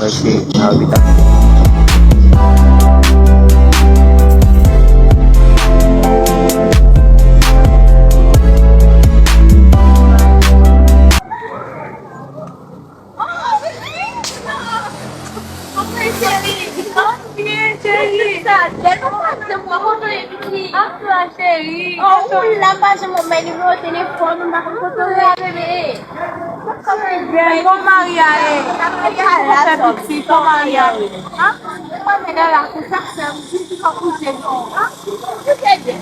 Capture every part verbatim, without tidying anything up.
Ok, nan lopital. Cheri, oh, ou la pa janm ban m nimewo telefòn ou, m pa konn kote w ye, bebe. Bèl, kòman mari a ye? Kòman mari a ye? An? Mwen la konsa, sè m, jis pou kouche non. An? Ou te byen?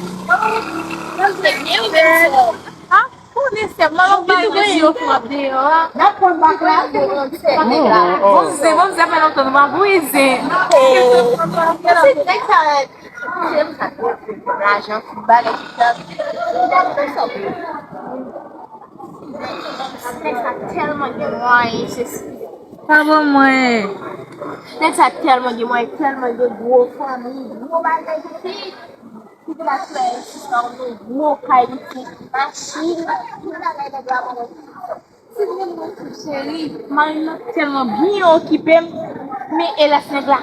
Mwen te byen, ou menm sè m? An? Konnen sè m, mwen pa gen di yo fò deyò a. N ap pran bak la, se bon, se bon, se bon, se fè lontan nou pa bwize. Se nèg sa. Lajan, tout bagay, tout sa. Nèg sa tèlman gen mwayen, se si. Pa bon mwen. Nèg sa tèlman gen mwayen, tèlman gen gwo fanmi, gwo bagay, tout. Ki te la fè sista w yon gwo kay, li te machin, tout bagay nèg la ban mwen. Ti moun mwen tou cheri, mari m nan tèlman byen okipe m, men elas nèg la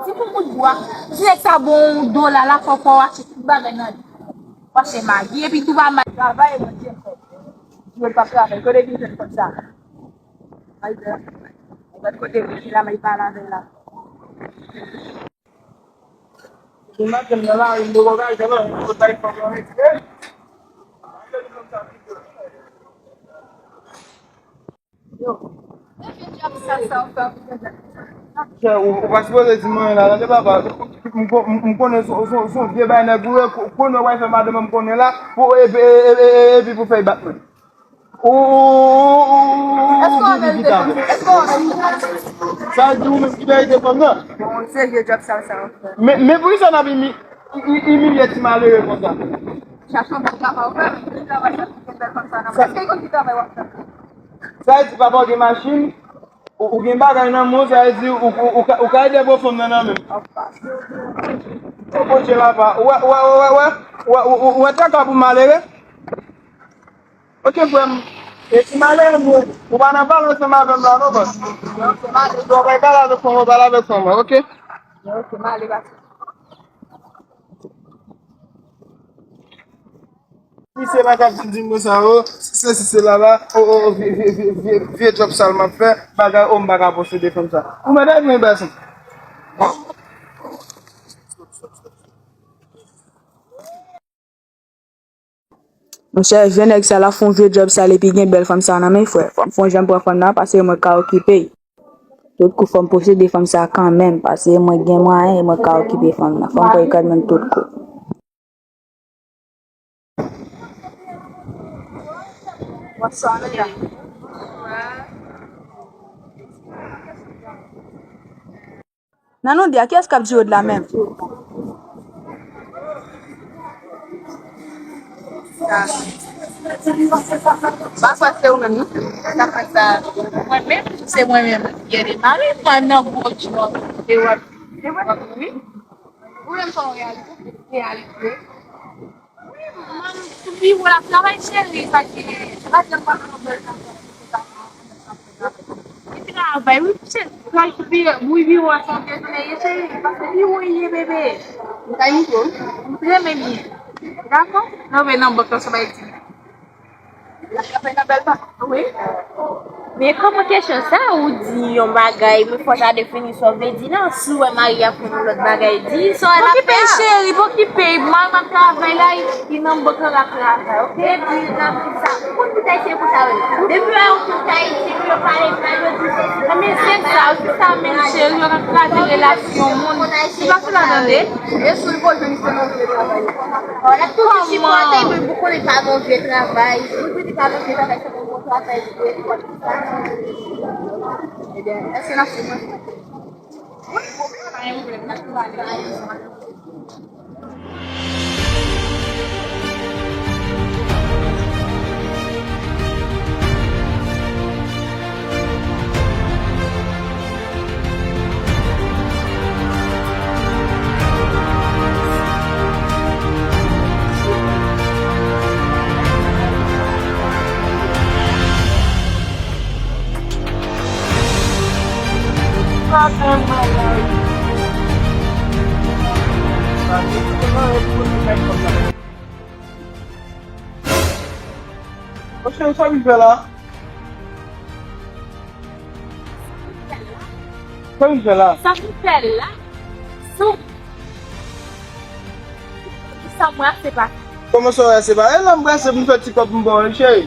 ti pou kout bwa. Si nèg sa ba w yon dola la, fò, fò w achte tout bagay nan li. W achte magi, epi tou pa mari travay, mwen di l fò. Di l pa travay, kote vin jwenn kòb sa? Ay, gad kote vin, ki la, mari pale avè l la. Gen maten nan lari, m poko ka jwenn anyen, kot bay fanm nan rete. Yo, e ki djòb sal sa w fè pou mwen? Chè, ou, ou pa sipoze di m anyen la, tande papa. M, m, m konnen se, se, se yon vye bay nèg ou ye, ko-, konnen w al fè madanm mwen konnen la, pou, epi, epi, epi, epi pou fè bat mwen. Ou, ou, ou, ou, ou, ou gen pitit avè. Sa di ou menm ki merite fanm nan. Bon, se vye djòb sal sa w fè. Men, men poukisa n ap imi-, i-, i-, imilye ti malere konsa? Chache yon bon travay ou fè, men ki travay sa ki gen bèl fanm sa nan men? Èske yon ti travay w ap fè? Sa vle di papa w gen machin, ou, ou gen bagay nan men w, sa vle di ou, ou, ou ka, ou ka ede gwo fanm nan nan men. O Bondye papa, ou wè, ou wè, ou wè, ou wè, ou wè, ou, ou, ou wè traka pou malere? Ok, frè m. E ti malere m ye. Ou pa nan pale ansanm avè m la non, bòs. Ou pa pale avèk fanm, ou pale avèk fanm, ok? Ok, m ale, bati. Misye la k ap di, di m konsa, o, sesi, sela la, o, o, o, vye, vye, vye, vye, vye djòb sal m ap fè, bagay, o, m pa ka posede fanm sa. Ou mèt al jwenn bèl fanm. Monchè, vye nèg sa la fè yon vye djòb sal epi gen bèl fanm sa nan men, frè. Fò m fè yon jan m pran fanm nan, paske mwen ka okipe l. Tout kou fò m posede fanm sa kanmenm, paske mwen gen mwayen e mwen ka okipe fanm nan. Fò m pran kanmenm tout kou. Nan nou de a, kiyès k ap di yo de la menm? Sa. Pa kwè se ou menm, non? Sa fè sa. Mwen menm, se mwen menm. Yè de mari, mwen nan gwo djòb. E w ap, e w ap, wi. Ou menm, sa yon reyalite. Reyalite. Wi, manm, pi w ap travay, cheri, paske se pa ti yon bèl travay. Li travay, wi, cheri. Travay sou biwo, wi, biwo a se yon vye jounen ye, cheri. Paske biwo ye, bebe. M ka imite w. M renmen byen. Dakò? Nan, men nan bank lan, se bay di. L ap travay nan bèl bank. Wi. Men kòman kesyon sa, ou di yon bagay, men fò w ta defini sa w vle di nan. Si w wè mari a fè yon lòt bagay, di sa w wè l ap fè a. Pokipe l, cheri, pokipe l. Mari m ap travay la, li nan bank lan, l ap travay, oke? Epi, nan sa, ou konn tout ayisyen konsa, wi. Depi w wè yon konn ayisyen, pou yo pale mal, yo di sesi, men se sa, se sa menm, cheri, yo nan kraze relasyon moun. Se pa sou la tande. E sou li pou jwenn se nan vye travay. Ò, l ap toujou chipòte, men ou konnen pa gen vye travay. Ou di pa gen vye travay, se pou bon travay, vye travay. Ebyen, èske n ap fè manje? Wi, pa gen pwoblèm, n ap fè manje. Monchè, sa w vin fè la? Sa w vin fè la? Sa m fè la? Sou sa mwen ap se pa. Kòman sa w ap se pa? E la m brase pou m fè ti kòb m ba w, cheri.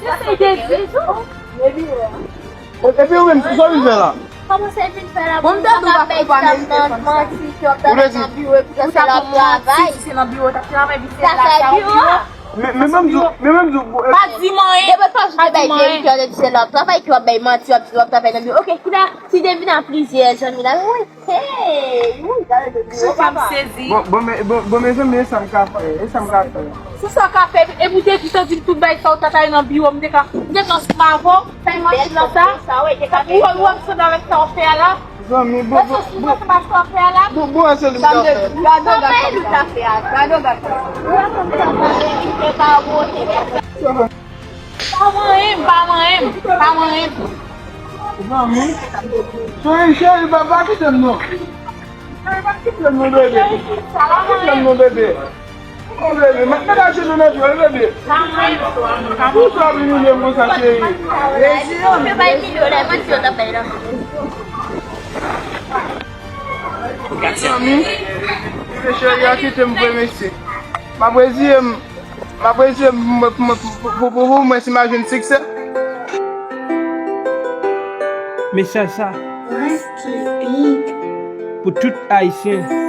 Se se de di tou. Epi ou menm, sa w vin fè la? Kòman sa vin fè la? Bon, m te di w pa fè pa nan manti, ki w ap travay nan biwo, epi se la w ap travay. Si se nan biwo, w t ap travay, epi se la sa w biwo. Men, men, menm di w, men menm di w, pa di m anyen. Depi pa jou te bay verite, w te di se la w ap travay, ki w ap bay manti, w ap di w ap travay nan biwo. Oke, kounye a, si te vin a plizyè, zanmi la, wi. Hey, wi, gade de biwo, papa. Bon, bon, men, bon, bon, mezanmi, e sa m ka fè, e sa m ka fè. Se sa w ka fè, e pou te di, sa di m tout bay sa w t ap bay nan biwo, m te ka, m te ka ansanm avè w, sa e machin nan sa. Ou, ou ap sot avèk sa w fè a la. Zanmi, bon, bon, bon, bon, bon, se li m ka fè. Gade w gade sa w fè a, gade w gade sa. Ou ap konn sa w fè, se pa bon, se pa bon. Pa manyen m, pa manyen m, pa manyen m. Zanmi. Cheri, cheri, pa, pa kite m non. Cheri, pa kite m non, bebe. Pa kite m non, bebe. Oh, bebe, mwen te ka jete nan vyòl, bebe. Pa manyen m. Poukisa w vin imilye m konsa, cheri? Rezi yo, men. Zanmi, se cheri a kite m vre, mesye. M ap reziye m. M ap reziye m pou mwen, pou, pou, pou, pou, pou mwen, si m a jwenn siksè. Mesaj sa pou tout Ayisyen.